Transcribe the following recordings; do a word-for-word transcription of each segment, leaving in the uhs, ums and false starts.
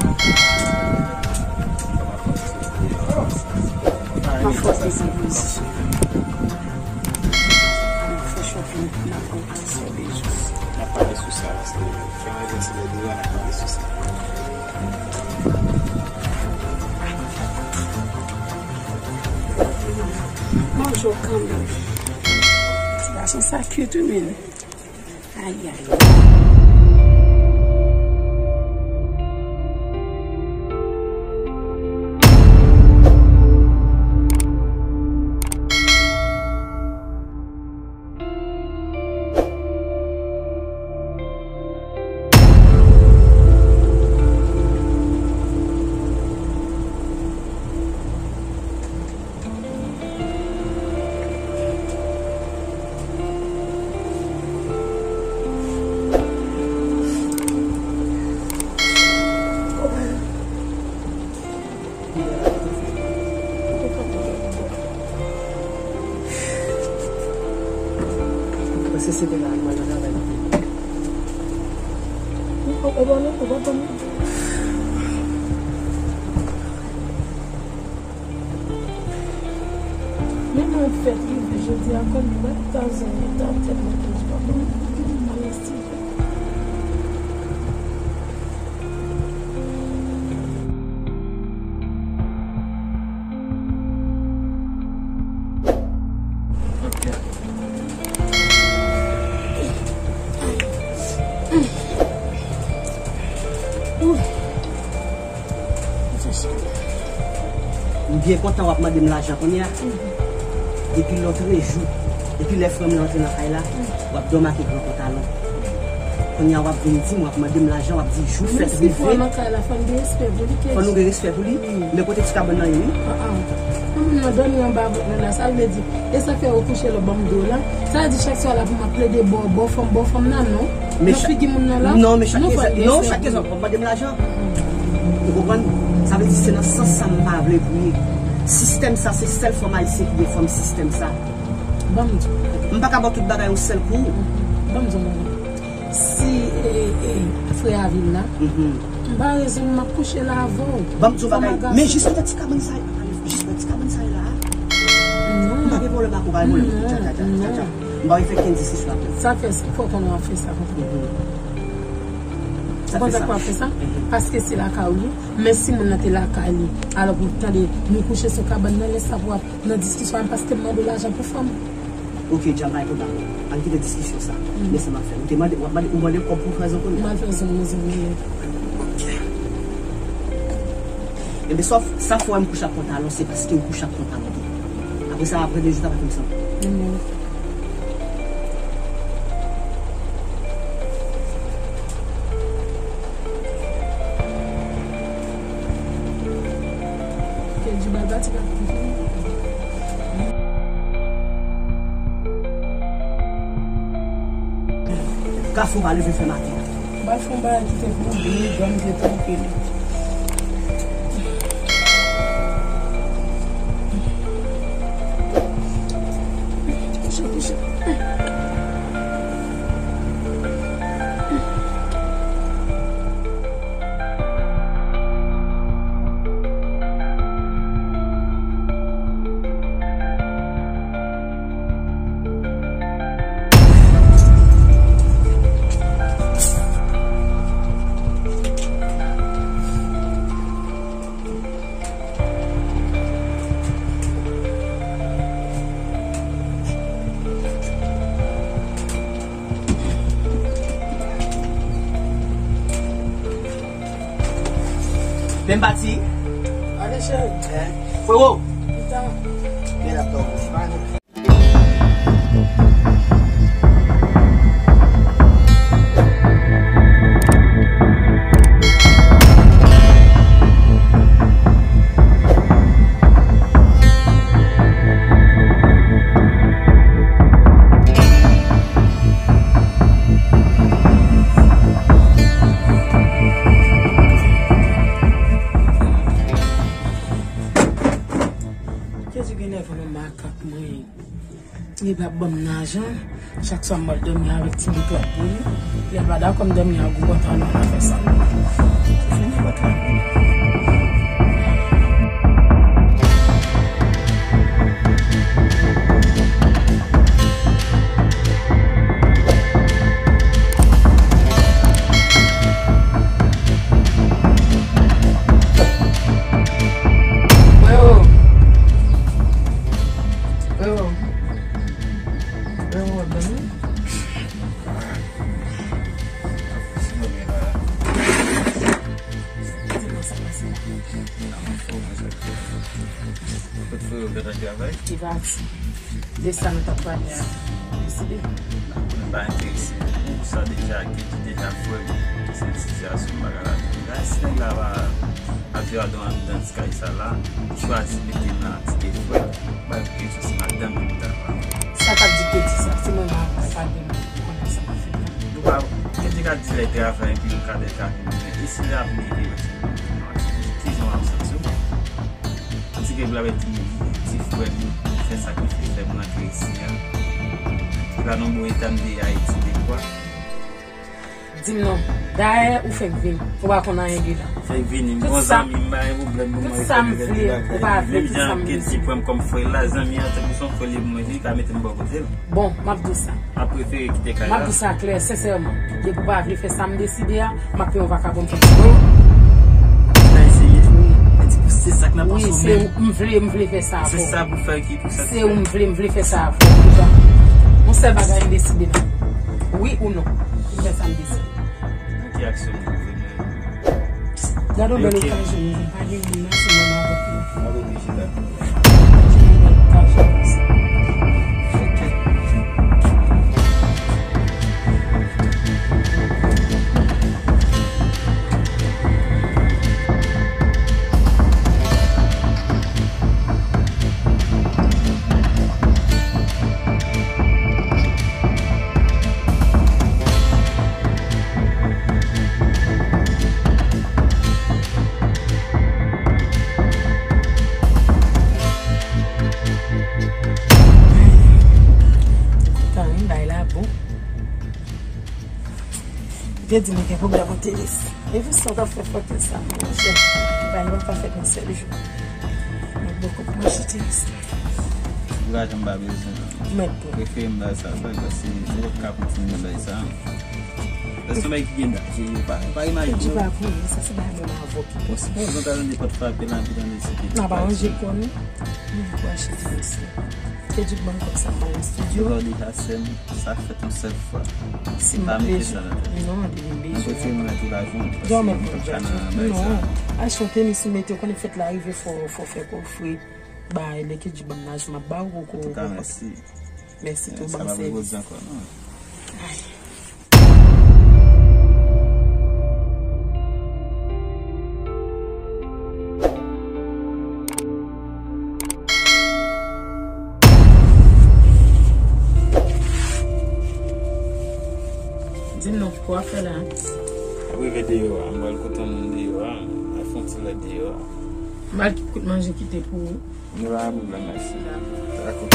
Mwen fè shopping, m ap pran sou bijou. N ap pale sou sa, paske fè yon egzèsis de devan, n ap pale sou sa. Bonjou, kanmenm. Ti gason sa cute, wi, men. Ayayay. Paske se te la mwen nan travay. Ou pa, ou pa, ou pa, ou pa. Men mwen fèt rive jodi a, kòm mwen ta zanmi ta tèt mwen toujou pa bon. Mwen estive. M byen kontan w ap mande m lajan kounye a. Depi lòtrejou, depi lè frè m nan antre nan kay la, w ap dòmi ak gran pantalon. Kounye a w ap vin di m, w ap mande m lajan, w ap di jou fèt rive. Men si frè nan kay la, fò n gen respè pou li, Kej. Fò nou gen respè pou li? Wi. Men kote ti kabann nan ye, wi? Ah, ah. Moun nan dòmi anba vant mwen la, sa vle di, e sa fè yo kouche lò ban m do la. Sa vle di chak swa la pou m ap plede bò, bò fanm, bò fanm nan, non. Nan figi moun nan la. Non, men chak, non, chak kezon, w ap mande m lajan. Ou konprann? Sa vle di se nan sans sa m pa vle pou ye. Sistèm sa, se sèl fanm ayisyen ki gen fanm sistèm sa. Ban m di w. M pa ka ba w tout bagay yon sèl kou. Ban m di w, si, e, e, frè a vin la, m pa rezon m ap kouche la avè w. Ban m di w bagay, men jis nan ti kabann sa, jis nan ti kabann sa la. Non. M pa gen pwoblèm ak ou, pa gen pwoblèm. Tcha, tcha, tcha, tcha, tcha. M pa vle fè kenn diskisyon ak ou. Sa fè, fò konnen w ap fè sa konsa. Ou konn sa k w ap fè sa? Paske se lakay ou li. Men si moun nan te lakay li, alò pou tande nou kouche sou kabann nan, lè sa pou w ap nan diskisyon avè m paske m mande w lajan pou fanm. Ok, Dja, pa gen pwoblèm. Ann kite diskisyon sa. Men sa m ap fè. Ou te mande, w ap mande, ou mande kòb pou fè rezon kounye a. M al fè rezon, mezanmi. Ok. Enben, sa, sa fè w wè m kouche ak pantalon, se paske w kouche ak pantalon tou. Apre sa, apre de jou, ta pa fè m san. Ke di baba ti pa konn fini. Kafou pa leve fè maten. Ba fon bagay ki te pou oubli, grann te twonpe li. Kouche, kouche. Men m pati. Ale, cheri. Frero. Pita. Men la, Jezi gen nèf an, manman. Kap mwen, li p ap ban m lajan. Chak swa m pral dòmi avèk ti bout lòt pou li. Lè l pa dakò m dòmi ak gwo pantalon, l ap fè sa. Fè nenpòt la. Freo. Freo. Freo, w ap dòmi? Kot freo gentan travay? Li pati. De sa nou t ap pale a, deside. Konnen pa enterese m. Sa deja, Kedi deja frè m. Se yon sitiyasyon m pa ka lage. La, si nèg la pa ap viv adan anndan ti kay sa la, li chwazi mete m nan ti de frè. Bay kesyon se madanm li ta pale. Sa k ap di Kedi sa, se mwen m ap pale m konnen sa k ap fèt la. Nou pa, Kedi ka di lè travay epi nou ka dèka vin. E si l ap vini epi kijan w ap santi w? Anti ke bla bèt li, ti frè m, fè sakrifis fè m rantre isi a. Li pa nan bon eta m te ye Ayiti dekwa. Di m non. Dayè, ou fèk vin. Ou pa konn anyen de la. Fèk vini, m bon zanmi, m pa gen pwoblèm pou mwen. Tout sa m vle, ou pa vle, tout sa m vle. Menm jan ke di pran m kòm frè l la, zanmi an, tankou se yon frè l ye pou mwen, li ka mete m bò kote l. Bon, m ap di w sa. M ap prefere kite kay la. M ap di w sa klè, sensèman. Depi w pa vle fè sa m deside a, m ap fè yon vakabon fè ti. N a eseye. Wi. Men ti pou se sa k nan panse w menm. Wi, se m vle, m vle fè sa avè w. Se sa pou fè ki pou sa. Se ou m vle, m vle fè sa avè w. Deja. Yon sèl bagay m deside la. Wi ou non. M fè sa m deside. Nan ki aksyon m pou vin menm? Gade yon bèl okazyon nou jwenn, pa gen moun nan, se mwen m avèk nou. M ap oblije dakò. Kontan wi, bay la bon. Te di nou gen pwoblèm o tenis. E pou sa w t ap fè fòkè sa, monchè. Bay la pa fèt nan sèl jou. Mwen poko pran chite isi. Kouraj, m pa bezwen non. Mèt pou. Prefere m bay sa, bay, paske m p ap ka kontinye bay sa. Lè somèy ki gen danje, yo pa, yo pa imajine. Di pa pou li, sa se bagay moun avòk. Bon, si pa yon zon ta tande pòt frape la, epi tande se te. N ap aranje kò nou. Nou pou achte isi. Te di ban kòb sa pou estidyo. Yo ba w deja sè m, sa fèt yon sèl fwa. Si m bezwen. Non, li bezwen. Mwen prefere mwen tou lajoun. Paske mwen pa ka nan bay sa. Non. Achte yon tenis ou mete, ou konnen fèt la rive, fò, fò fè kò fre. Bay, lè ke di ban m lajan, m ap ba ou poko. Antouka, mèsi. Mèsi tou, ban m sèvis. Sa pa pou jodi ankò, non. Ay. Di m non, kòman w ap fè la? M ap rive deyò a, m pral kote yon moun deyò a, m al fè yon ti lè deyò a. M al kout manje kite pou ou. Nou la pou blan mèsi. Dakò.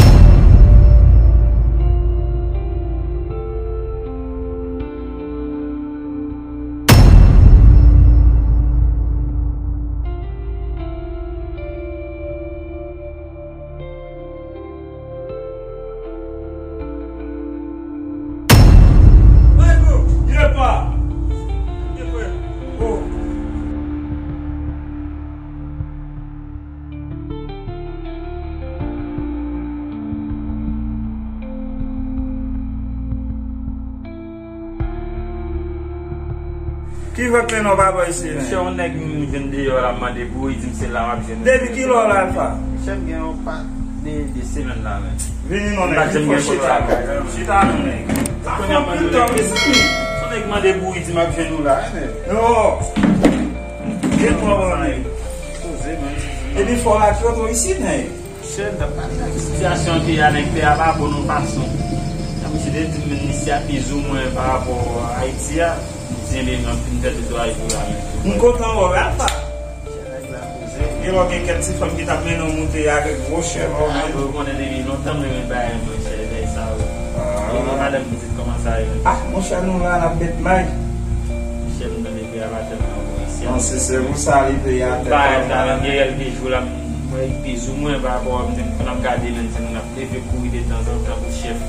Ki vant mennen w pa bò isi, men? Misye, yon nèg m jwenn deyò la, m mande pou ou, li di m se la m ap jwenn ou. Depi kilè w la, Alfa? Misye, m gen yon pa de, de semèn la, men. Vini non, nèg, vin fò chita non. Chita non, nèg. Sa fè anpil tan, mezanmi. Se yon nèg mande pou ou, li di m ap jwenn ou la, wi, men. Yo. Gen twòp, nèg. Poze, men. Epi fò w la twoto isi, nèg. Chèf, n ap pale avèk sitiyasyon an ke a nèg tè a pa bon nan fason. Sa misye te di m menm li se a pizoumwen pa rapò Ayiti a. M di, enben, m ap vin fè netwayaj pou la menm. M kontan wè w, Alfa. Chèf, nèg la poze. Lè w gen kèk ti fanm ki t ap mennen w moute avèk gwo chèv, ou menm. Ou konnen depi lontan m renmen bagay mwen, chèv, bagay sa yo. Ah. E madanm pitit kòman sa ye? Ah, monchè, nou la, n ap met may. Monchè, m tande peyi a pa tèlman bon isi a. Non, si se pou sa, li peyi a tèlman mal. Bagay la, menm gen kèk jou la, m wè li pi ou mwen pa rapò a m, m gade menm si moun ap leve kouri detanzantan pou chèf.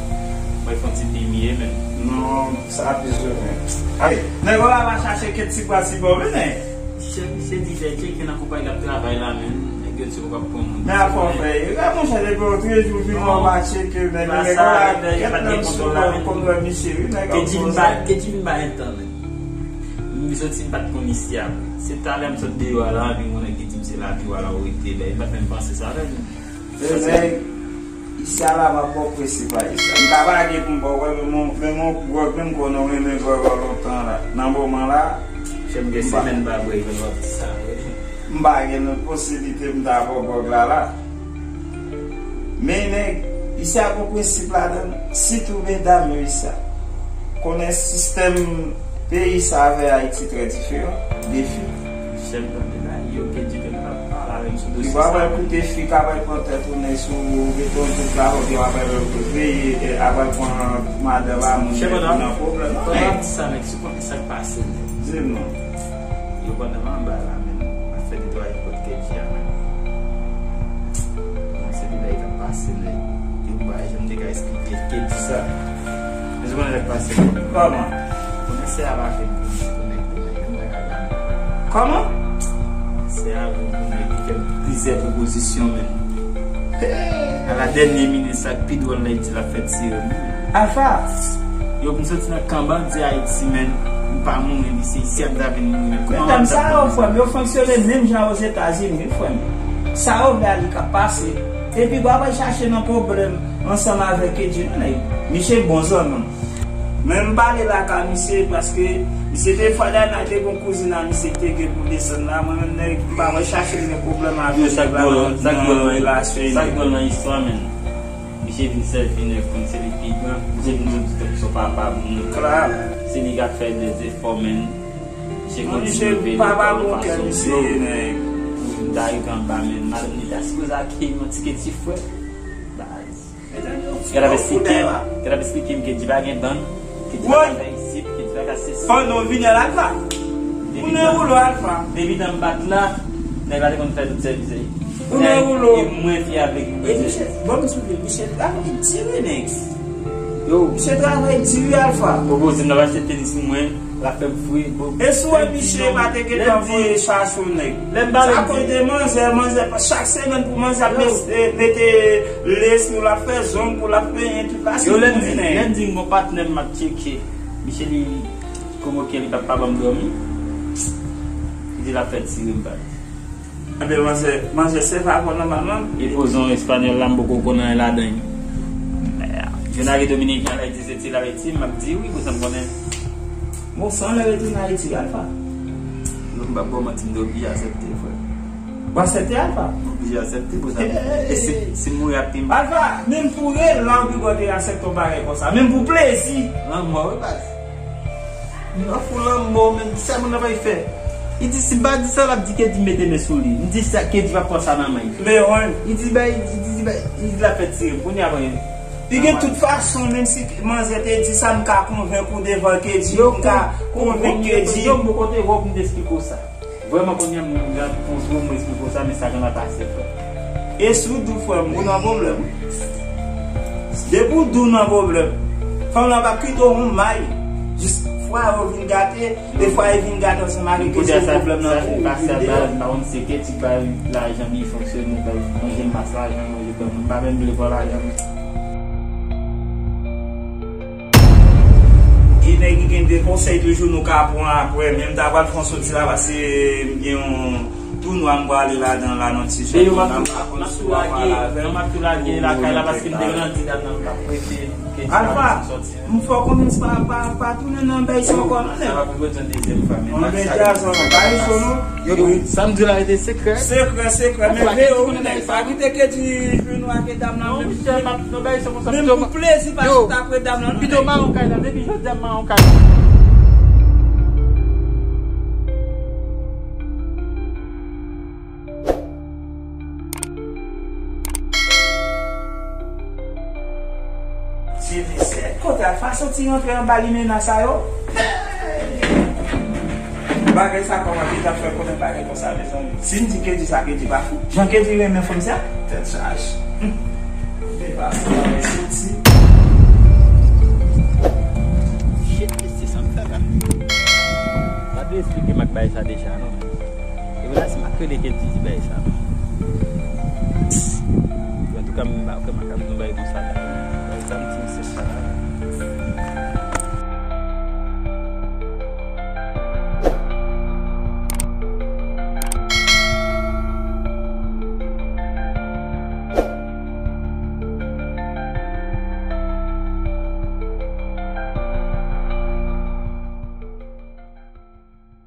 Mwen fè yon ti pi miye, men. Non, sa pi ou mwen. Ay, nèg la va chache kèk ti pwa ti bò, men. Chèf, misye di fè tcheke nan konpayi l ap travay la, men nèg yo di yo p ap pran moun. Men a fò fè, e, monchè, depi yon trè jou vini, w ap tcheke, men nèg yo la, kèt nan sou kont misye, wi, nèg yo. Kedji vin ba, Kedji vin ba entan, men. M soti, m pa t konn isi a. Se talè m sot deyò a la, anpil moun ki di m se lavi w a la ou rete, ben, m pa t menm panse sa, men. Nèg, isi a la, m ap ba w prensip a isi a. M ka pa gen pou m ba w, men m, men m, gwòg, men m konnen w renmen gwòg an lontan la. Nan moman la, chèf, m gen semèn m pa bwè, men w ap di sa, wi. M pa gen lòt posiblite m ta ba w gwòg la, la. Men, nèg, isi a gon prensip ladan l, sitou medam yo isi a. Konnen sistèm peyi sa avè Ayiti trè diferan. Defi. Chèf, tande la, yo, Kedji te pral pale avè m sou dosye sa. Li pa pral koute fi k ap pran tèt ou, nèg, si w mete yon dout la, oubyen w ap pral veye, e, ap pral pran madan pa moun, nèg, nan pwoblèm. Pandan w ap di sa, nèg, si w konnen sa k pase, nèg. Di m non. Yo pandan m anba la, men, m ap fè netwayaj kot Kedji a, men. Bon, se de bagay k ap pase, nèg. Yo pa janm te ka esplike Kedji sa. Men, ou konnen sa k pase, nèg. Kòman? Konnen sè a pa fè m konn, konnen, konnen, konnen, konnen. Kòman? Sè a vin pou nèg ki fè m plizyè pwopozisyon, men. Ala dènye minit, sa k pi dwòl la, li di l ap fè tire m. Alfa! Yo, m soti nan kan bandi Ayiti, men, m pa mouri, li se isi a m ta vin mouri, men kòman m ta fè sa? Medam sa yo, frè m, yo fonksyone menm jan Ozetazini, wi, frè m. Sa yo vle a, li k ap pase. Epi, w ap al chache nan pwoblèm ansanm avèk Kedji, non, nèg. Misye bon zanmi m. Men m pale lakay misye paske misye te fwa dènye te gon kouzin a misye ki te gen pou desann la. Mwen menm nèg m pa wè chache m gen pwoblèm avè nèg la nan relasyon. Sa k dwòl nan istwa, men. Misye vin sèvi nèg kòm se li pi gran. Misye vin sot di tèt li se papa moun. Se li k ap fè dèzefò, men. Misye kontinye veye fason dlo pou vin ta rive anba, men. Madanm li ta sipoze akeyi yon ti kèt ti frè. Gad ap esplike m, gad ap esplike m Kedji pa gen bann, Kedji pa ka fè isit, Kedji pa ka sesi. Pandan w vini a Alfa. Ou nan woulo Alfa. Depi tan m pa t la, nèg la te konn fè tout sèvis li. Ou nan woulo. E mwen fye avèk li. E misye, bon, m sou li, misye travay di wi, nèg. Yo. Misye travay di wi, Alfa. Pwopoze m nan achte tenis pou mwen. L ap fè m fri, bon. E si w wè misye pa te gentan voye chache yon nèg. Sa kote manzè, manzè, chak semèn pou manzè ap mete, mete lès pou l ap fè zong, pou l ap penyen tout la. Yo, lè m di, lè m di m gon patnè m ap tcheke, misye li komoke, li pa, pa ban m dòmi. Li di l ap fè tire m, baz. Enben, manzè, manzè sèvi avè w nòmalman. Li poze yon espanyòl la, m poko konn anyen ladan l. Yo lage dominiken la, li di se ti la, li di, m ap di wi, pou sa m konnen. Bon, san lè retounen Ayiti, Alfa. Non, m p ap ba w manti, m te oblije aksepte, frè. W aksepte, Alfa? M oblije aksepte, pou sa. E si, si m mouri ap pi m. Alfa, menm pou rele la, ou pi gwo te aksepte yon bagay konsa. Menm pou plezi. Lanmò, wi, baz. M an fou lanmò, men sa moun nan bay fè. Li di, si m pa di sa, l ap di Kedji mete men sou li. M di sa, Kedji pa pran sa nan men. Men, wi. Li di, bay, li di, bay, li di l ap fè tire m. Kounye a, mwen. Li gen tout fason, menm si manzè te di sa, m ka konvenk ou devan Kedji, m ka konvenk Kedji. Yo, bon kote wè w pou m te esplike w sa. Vrèman, kounye a, m gen yon gwo mo esplike w sa, men sa genlè pase, frè. E si w di w frè m, ou nan pwoblèm. Depi w di w nan pwoblèm, fanm lan p ap kite w yon may. Jis fwa yo vin gate, e fwa yo vin gate ansanm avèk Kedji, pwoblèm nan pou ou vin deyò. Pa konn se Kedji k bay lajan, li fonksyone, bay manje, m pas lajan, manje, ban m, m pa menm vle pran lajan, men. E nèg ki gen de konsèy toujou nou ka pran apre, men m ta pral fè yon soti la, paske m gen yon tounwa m prale ladan la nan ti jan. Depi m ap tou lage, m ap tou lage lakay la, paske m te grandi ladan l, m t ap prefere ke ti la soti. Alfa, m fè w konnen pa, pa, pa tounen nan bèy sa ankò, non, nèg. Sa va pou bezwen dezyèm fwa, men. Anben, Jazz, non, pa yon cho, non. Yo, sa m di la rete sekrè. Sekrè, sekrè, men veye w, nèg, pa kite Kedji jwenn ou ak dam nan, non, men. Monchè, m ap, non, bay sa konsa, menm pou plezi, pa chita apre dam nan, non, nèg. Pito mawon kay la, depi jodi a mawon kay la. Kote a, fason ti rantre anba limena sa yo. Bagay sa kòman li t ap fè konnen bagay konsa, mezanmi? Si m di Kedi sa, Kedi pa fou. Jan Kedi renmen fanm sa, tèt chaje. Hum. Li pase la, men soti. Shit, mesye, sa m fè la? Pa dwe esplike m ak bagay sa deja, non, men. E vre la, si m ak rele Kedi di bagay sa, non. Antouka, m pa kwè m ap ka fè yon bagay konsa la.